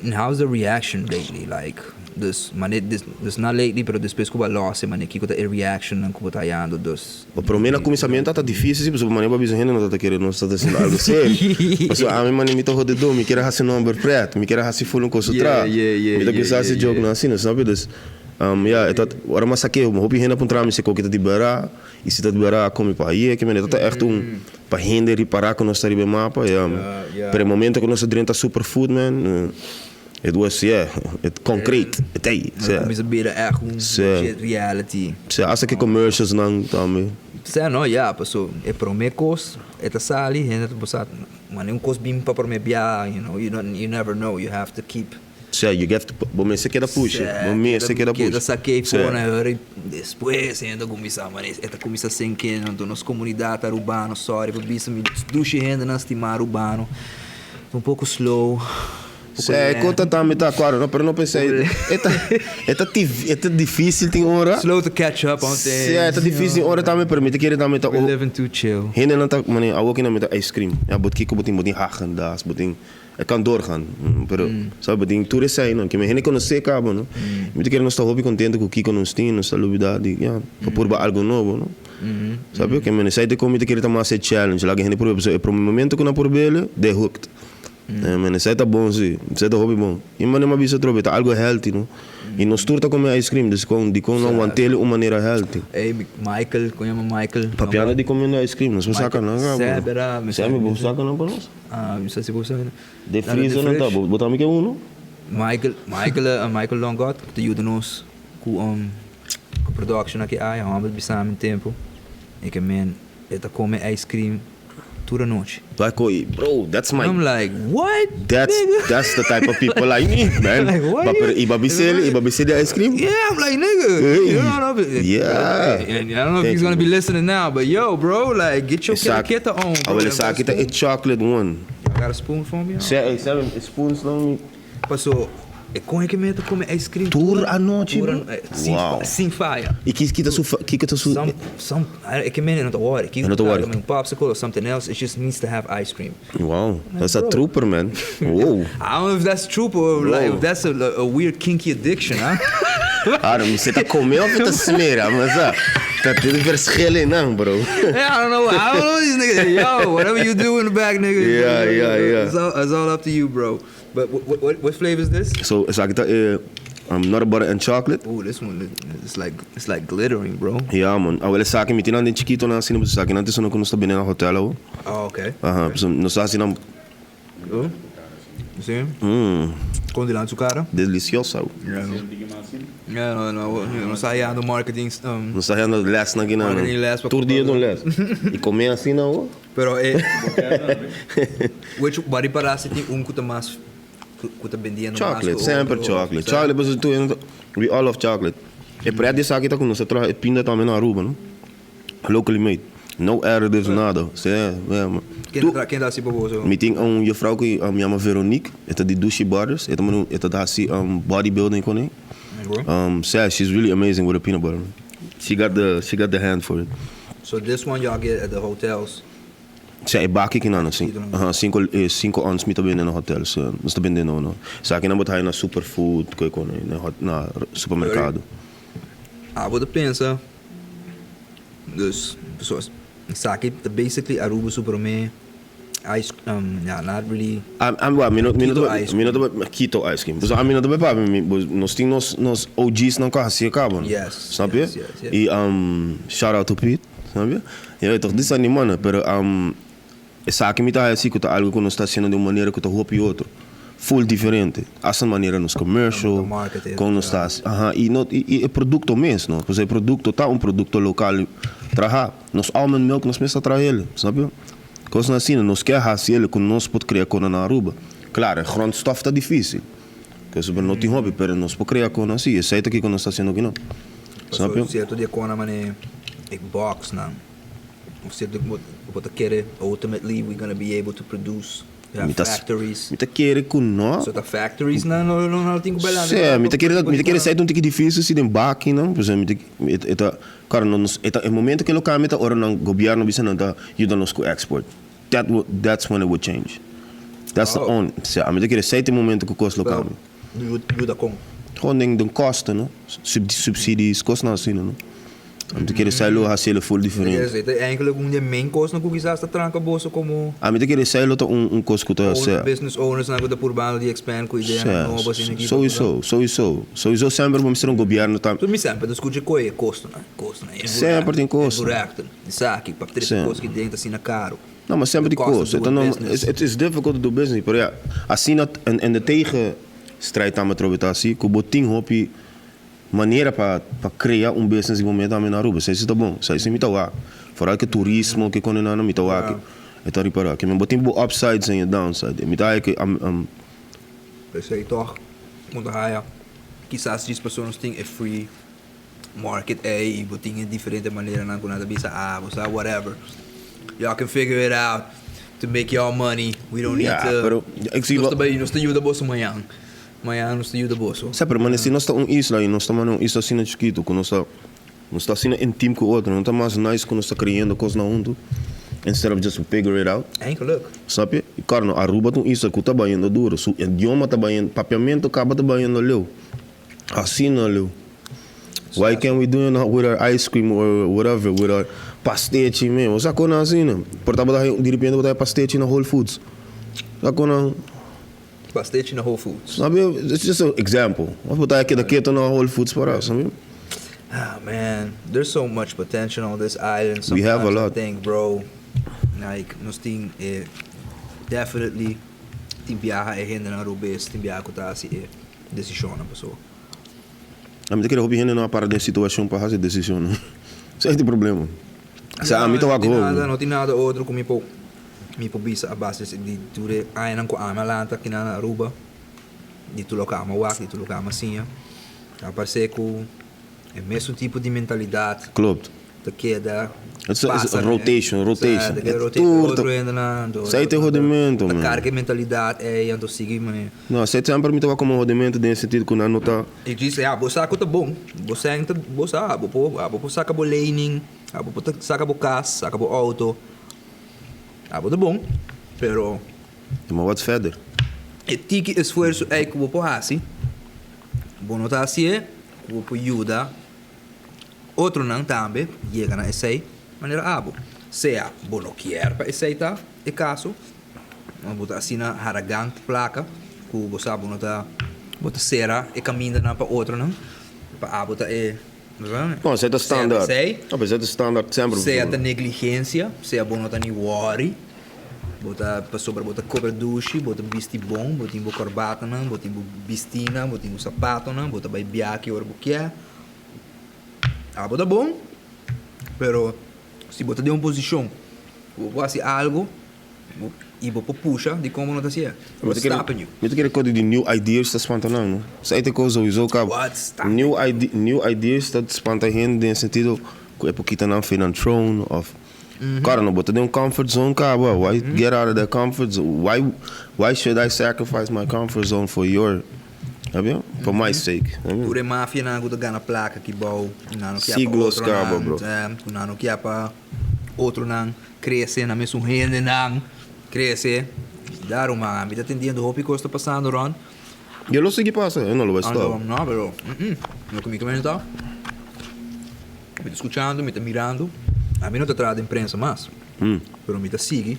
And how's the reaction lately like dus mane dus na lately pero despues ku bo a los e mane kiko ta e reactionnan ku bo ta hayando dus. Pa prome na kuminsamentu a ta dificil si pasobra mane bo a bisa hende no ta ta kere nos ta ta haciendo algo serio pasobra ami mane mi ta hodedó mi kier a haci nomber pret mi kier a haci ful un cos otra mi ta cuminsa haci jokenan asina snap je dus ya e ta ora mi a sake hopi hende a puntra mi si koki ta di bera y si ta di bera a komi pa aye ke mane e ta ta echt un Pa hende ripará ku nos ta riba e mapa, ya. Pero e momento ku nos a drenta Superfood, man, it was, yeah, it concreet, e ta ei, sea. Kuminsá bira ègt un legit reality. Sea, asta ku e commercialsnan tambe. Sea, no, ya, paso e promé kos e ta sali, hende ta pensa, manera un kos bin pa promé biaha, you know, you don't, you never know, you have to keep. Sea, you get to, bo mester keda pusha, bo mester keda pusha. Keda sak'é for na hurry, despues hende ta kuminsá, ma e ta kuminsá sink in, anto nos komunidat arubano, sorry pa bisa mi dushi hendenan stimá arubano, ta un poko slow, poko Sea, e kos ta tambe ta akuerdo, no, pero no pensa, e ta, e ta e ta difísil tin ora. Slow to catch up on things. Sea, e ta difísil tin ora tambe, pero mi ta kere tambe ta. We living too chill. Hendenan ta, manera, awoki nan mi ta ice cream, ya, bo kiko bo tin, bo tin Häagen-Dazs, bo tin. E kan doorgaan, pero sabe bo tin tur eseinan ke men hende konosé kaba no. Mi ta kere nos ta hopi kontento ku kiko nos tin, nos ta lubida di ya pa purba algo nobo no. Sabe ke men esei ta kon mi ta kere ta mas e challenge laga hende purba pasobra e prome momento ku nan purb'el they hooked. Men esei ta bon si, esei ta hopi bon. I manera mi a bisa atrobe ta algo healthy no. I nos tur ta kome ice cream dus kon dikon no want'el un manera healthy. Ey Michael, kon yama Michael? Papiando di komiendo ice cream nos por saka nan kaba. Sè mi por saka nan pa nos? Ah, mi sa si bo sa. De freezer nan ta, bo ta mi ke uno? Michael, Michael, Michael Longot ku ta yuda nos ku ku production aki aya, homber bisa mi tempu e ke men e ta kome ice cream tur anochi. Like oye, bro, that's my. I'm like, what? That's nigga? That's the type of people I need, man. Like, what? Ba, pero i ba bisel, i ba bisel di ice cream? Yeah, I'm like, nigga. Hey. You know, Yeah. And I don't know if Thank he's you, gonna be man. listening now, but yo, bro, like, get your Esaki, keta on, bro. awel esaki ta e chocolate one. Y'all got a spoon for me? Sê, ey, sê, e spoons nan mi. Paso, e kon e ke mester come ice cream Tur anochi, tur bro? sin, Wow. sin faya. I ki, ki ta su, kiko ta su. Some, some, e ke mende no ta worry. E no ta worry. Un popsicle or something else, it just needs to have ice cream. Wow, that's a trooper, man. Wow. I don't know if that's trooper or like, if that's a weird kinky addiction, huh? Ahora, mi se ta come of ta smera, maar sa, ta tin verschil in nan, bro. Yeah, I don't know. I don't know these niggas. Yo, whatever you do in the back, nigga. Yeah. It's all up to you, bro. But what flavor is this? So, esaki ta e nut butter and chocolate. Ooh, this one it's like glittering, bro. Ja, man. Awel esaki mi tin nan den chikito nan asina, pasobra esaki nan ta esnan ku nos ta bende na hotel awo. Oh, okay. Aha, pasobra nos ta hasi nan. Oh, si. Kon di lan su kara? Delicioso. Yeah, no, nos ta hayando marketing. Nos ta hayando les nan kinan. Marketing les pa Tur dia ta un les. I come asina awo. Pero e which bo a ripará si tin un ku ta mas ku ta bendiendo mas Chocolate, ku semper otro? chocolate. Chocolate pasobra tur hende ta we all love chocolate. E pret di esaki ta ku nos ta traha e pinda tambe na Aruba no. Locally made. No additives nada. Sí, yeah man. Ken ta ken ta hasi pa boso? Mi tin un juffrouw ku yama Veronique, e ta di Dushi Butters, e ta manda e ta hasi bodybuilding kuné. Sí, she's really amazing with the peanut butter. She got the she got the hand for it. So this one y'all get at the hotels? Sea e baki kinan no si. Aha, cinco e cinco ons mi ta bende na hotel si. Nos ta bende no no. Esaki nan bo ta haya na Superfood koe koe na hot na supermercado. Abo ta pensa dus so esaki ta basically Aruba su prome ice ya not really Am wa mi no mi no keto ta ice mi no cream. ta keto ice cream. Pasobra ami no ta bai papia mi bo nos tin nos nos OG's nan ku a hasié kaba no. Yes, Snap je? yes. I shout out to Piet, snap je? Je weet toch, dit zijn die mannen, pero esaki mi ta haya si ku ta algu ku nos ta hasiendo di un manera ku ta hopi otro. Full diferente. Hasta manera nos commercial, kon nos ta hasi, aha, i no i e produkto mes no, pasobra e produkto ta un produkto lokal traha. Nos almond milk nos mes ta traha el, snap je? Kosnan asina, nos ke hasi el ku nos por krea kona na Aruba. Klaro, e grondstof ta difísil, pasobra no tin hopi, pero nos por krea kona si, esei ta kiko nos ta hasiendo aki no. Snap je? Cierto di kona mane ik box nan. Of cierto bo ta kere ultimately we gonna be able to produce Mi ta factories. Mi ta kere ku no. So ta factories nan no no no tin ku bailando. Sí, mi ta kere mi ta kere sa e ta un tiki difícil si den baki nan, pasobra mi ta e ta karo no nos e ta e momento ke lo kambia ta ora nan gobièrnu bisa nan ta yuda nos ku export. That will that's when it will change. That's the only sí, mi ta kere sa e ta e momento ku kos lo kambia. Yuda kon? Gewoon den den kosten no, subsidies, kosnan asina no. Ami ta kere esei lo hasi el full diferente. Esei ta eigenlijk un di e main kosnan ku kisas ta tranka boso komo. Ami ta kere esei lo ta un un kos ku ta sea. Business owners nan ku ta purbando di expand ku ideanan nobo asina aki. Souiso, souiso, souiso semper bo mester un gobièrnu ta. Mi semper ta skucha koe e kostonan, kostonan. Semper tin kosto. Invurakten, esaki, pa trese kos ki den ta asina karu. No, ma semper tin kosto. E ta normal, it is difficult to do business, pero ya, asina en de tegenstrijd tambe atrobe ta asi ku bo tin hopi Manera pa pa crea un business di momento ami na Aruba, esei si ta bon, esei si mi ta wak. Foral ke turismo, ke kone nan mi ta wak e ta ripara. Ke men bo tin bo upsides en e downside. Mi ta haya ke am. Esei tog bo ta haya kisas djis pasobra nos tin e free market ei i bo tin e diferente maneranan ku nan ta bisa ah bo sa whatever y'all can figure it out to make y'all money we don't need Ya, to pero ik zie nos wel. ta bai nos ta yuda boso mañan. Mañana nos ta yuda boso. Sa, pero manera si nos ta un isla y nos ta manera un isla asina chikito cu nos ta nos ta asina intim cu otro, no ta mas nice cu nos ta creyendo cosnan hunto instead of just figure it out? Eigenlijk. Snap je? Y claro, no, Aruba ta un isla cu ta bayendo duro, su idioma ta bayendo, papiamento caba ta bayendo leu, asina leu. Why can't we do it with our ice cream or whatever, with our pastechi men? Bo sa conan asina? Por ta bo ta di repente bo ta haya pastechi na Whole Foods. Sa conan? Pastechi na Whole Foods. Snap je? It's just an example. Of bo ta keda keto na Whole Foods para, snap je? Ah man, there's so much potential on this island. We have a Sometimes I lot. think bro, like nos tin e definitely tin biaha e hendenan robes, tin biaha ku ta hasi e desishonnan paso. Ami ta kere hopi hende no a para den situashon pa hasi desishonnan. Esei ta e problema. Sa ami ta wak No tin nada, hopi. no tin nada otro ku mi por. Mi por bisa a base di tur e añanan ku ami a lanta akinan na Aruba, di tur loke ami a wak, di tur loke ami a siña, ta parse ku e mesun tipo di mentalidat Klopt. ta keda It's a, it's pasa a rotation, rotation. Sa, ta keda E rotate tur ta otro hendenan, anto Esei ta e hodimentu, ta man. karga e mentalidat ei, anto sigui manera. No, esei semper mi ta wak komo hodimentu den e sentido ku nan no ta. I djis, ya, bo sa ku ta bon, bo sèn ta, bo sa, bo por, bo por saka bo lening, bo por saka bo kas, saka bo outo. Abo ta bon, pero. Ma wat verder? E tiki esfuerso ei ku bo por hasi, bo no ta hasié ku bo por yuda otronan tambe yega na esei manera abo. Sea bo no kier pa esei ta e kaso, òf bo ta asina haragan ku plaka ku bo sa bo no ta, bo ta sera e kamindanan pa otronan, pa abo ta e. No, esei ta standaard. No, pero esei ta standaard semper. Sea ta negligencia, sea bo no ta ni worry, bo ta pasobra bo ta cobra dushi, bo ta bisti bon, bo tin bo corbatanan, bo tin bo bistinan, bo tin bo zapatonan, bo ta bay biaha ki ora bo kier. Abo ta bon, pero si bo ta den un posicion cu bo por haci algo, I bo por pusha dikon bo no ta hasié? What's stopping you? Mi ta kere kos di new ideas ta spanta nan no. Esei ta e kos souiso kaba. What's stopping New ide new ideas ta spanta hende den sentido ku e por kita nan for nan throne of Kòrda no bo ta den un comfort zone kaba why get out of that comfort zone why why should I sacrifice my comfort zone for your sabia for my sake sabia. Tur e mafianan ku ta gana plaka aki bou nan no kia pa Siglos kaba otronan bro. ku nan no kia pa otronan. Crece na mesun hendenan crece da ruman mi ta tendiendo hopi cos ta pasando rond. Yo lo sigui pasa yo no lo bay stop. No pero loke mi ta menta mi ta scuchando mi ta mirando ami no ta traha den prensa mas pero mi ta sigui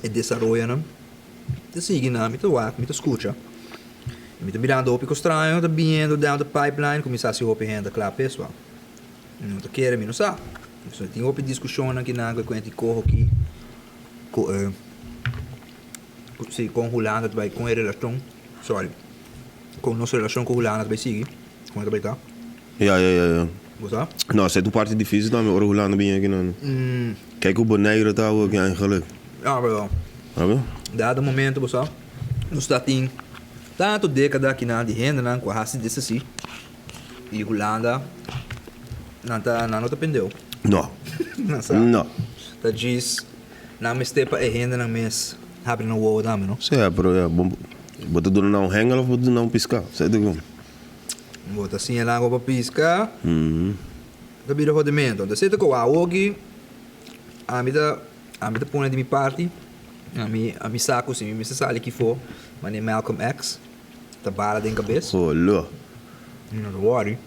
e desaroyonan mi ta sigui nan mi ta wak mi ta scucha mi ta mirando hopi cos straño ta biniendo down the pipeline cuminsa haci hopi hende ta cla pesua. Mi no ta kere, mi no sa. Pasobra tin hopi diskushonnan ki nan ku e kuenta di koho ki ku e si kon Hulanda ta bai kon e relashon sorry kon nos relashon ku Hulanda ta bai sigui kon e ta bai ta. Ya ya ya ya. Bo sa? No esei ta un parti difisil tambe ora Hulanda bini aki nan. Kijk ku Bonaire ta awo aki eigenlijk. Ya pero Abe? Dado momento bo sa nos ta tin tantu dekada ki nan di hendenan ku a hasi des asi. I Hulanda. Nan ta, nan no ta pendeu. No. Nan sa. No. Ta djis nan mester pa e hendenan mes habri nan wowo tambe, no? Sea, pero ya, bo, bo ta duna nan un hengel of bo ta duna nan un piská? Sa ta kon? Bo ta siña nan kon pa piska. Ta bira hodimento. Entonces ta kon awoki ami ta, ami ta pone di mi parti, ami, ami sa ku si mi mester sali kifó manera Malcolm X ta bala den kabes. Holo. Mi no ta wòri.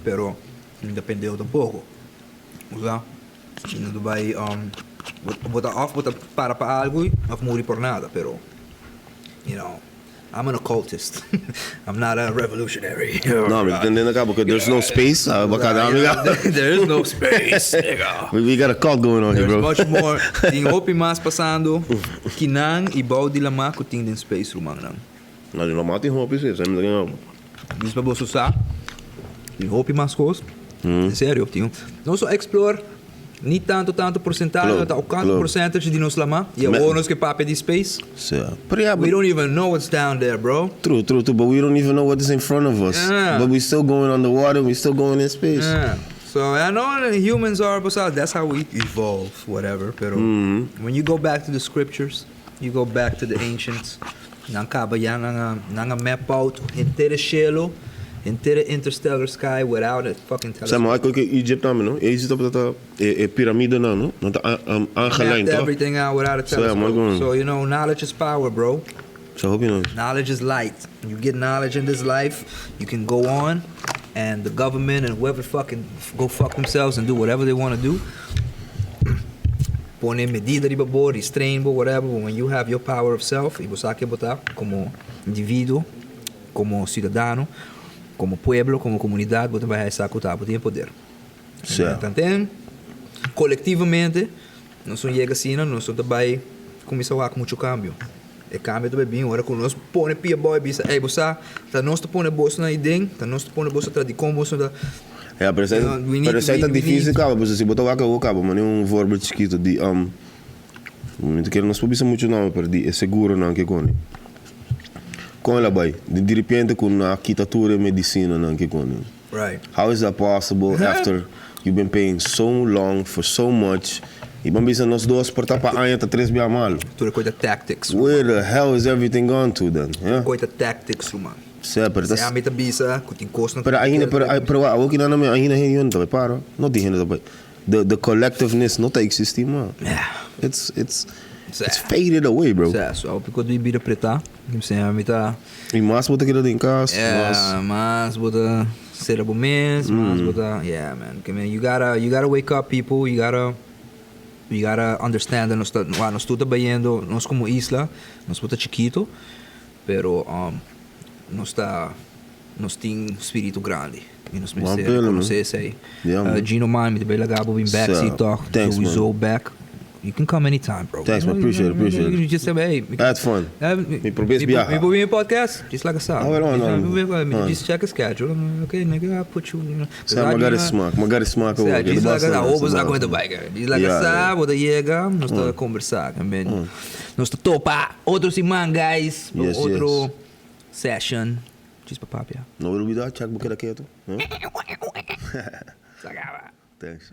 Pero mi ta pendeu tampoco. Bo sa? Mi no ta bai bo ta of bo ta para pa algo of muri por nada pero you know I'm an occultist I'm not a revolutionary. No, mi ta tende na cabo que there's no space. Ah, bacana, amiga. There is no space, nigga. We got a cult going on here, bro. There's much more. Tin hopi mas pasando kinan y bou di lama cu tin den space, rumannan. No, di lama tin hopi si, esei mi ta kende. Dis pa boso sa, tin hopi mas kos. En serio, tin. Nos a explore ni tanto tanto porcentahe, no ta okanto percentage di nos lama. Y awor nos ke papia di space. Sí. Pero ya, We don't even know what's down there, bro. True, true, true. But we don't even know what is in front of us. Yeah. But we still going on the water, we still going in space. Yeah. So I know humans are, but that's how we evolve, whatever. Pero when you go back to the scriptures, You go back to the ancients, nan kaba ya nan a nan a map out henter e shelo, henter e interstellar sky without a fucking Sa telescope. ma ku Egypt tambe no? Egypt tabata ta e piramidenan no? Nan ta aangelijnd Mapped toch? everything out without a Sa ma telescope. ku. So you know knowledge is power bro. Sa hopi no. Knowledge is light. You get knowledge in this life, you can go on and the government and whoever fucking go fuck themselves and do whatever they wanna do. Pone medida riba bo, restrain bo, whatever, but when you have your power of self y bo sa ke bo ta como individuo, como ciudadano, como pueblo, como comunidad, bo ta bai haci sa cu ta bo tin e poder. Sí. Tanten, colectivamente, nos no yega asina, nos no ta bai cuminsa wak mucho cambio. E cambio ta bai bin ora cu nos pone pia abao y bisa, ey bo sa, ta nos ta pone boso na iden, ta nos ta pone boso atrás, dicon boso ta. Ja, pero esei, pero esei ta dificil caba, pasobra si bo ta wak awo caba, mane un voorbeeld chikito di, mi ta kere nos por bisa mucho nomber, pero di e seguronan ke koni. Kon el a bai? Di diripiente ku nan a kita tur e medicinanan ke koni. Right. How is that possible after you been paying so long for so much? Y ban bisa nos dos por ta pa aña ta tres bia malo. Tur e koi ta tactics. Where the hell is everything gone to then? Yeah. Koi ta tactics ruman. Sea, pero ta. Sea mi ta bisa ku tin kosnan. Pero ainda, pero, pero awor ki nan ainda hende no ta bai para. No tin hende ta bai. The, the collectiveness no ta existi mas. Yeah. It's, it's, it's faded away, bro. Sea, so awor ku di bida pretá. Sea, mi ta. Y mas bo ta keda den cas, Yeah, mas. mas bo ta cera bo mes, mas bo ta, yeah man, ke men you gotta, you gotta wake up people, you gotta, you gotta understand that nos ta, wou nos tur ta bayendo, nos como isla, nos por ta chikito, pero nos ta, nos tin spiritu grandi y nos mester reconoce esey. Yeah man. Gino man, mi ta bay laga bo bin back si toch, Thanks man. sowieso back. You can come anytime bro. Thanks man, appreciate it, appreciate it. You just say hey. I had fun. Mi probes biaha. Mi por bin mi podcast? Just like a sa. Ah, well, no, no. Mi just check a schedule. Okay nigga, I put you. Sa mi gari smak, mi gari smak awor. Just like a sa, bo sa con ta bai. Just like a sa, bo ta yega, nos ta conversa. Nos ta topa otro siman guys. Otro session. Djis pa papia. No olbida check bo keda ketu. Sa caba. Thanks.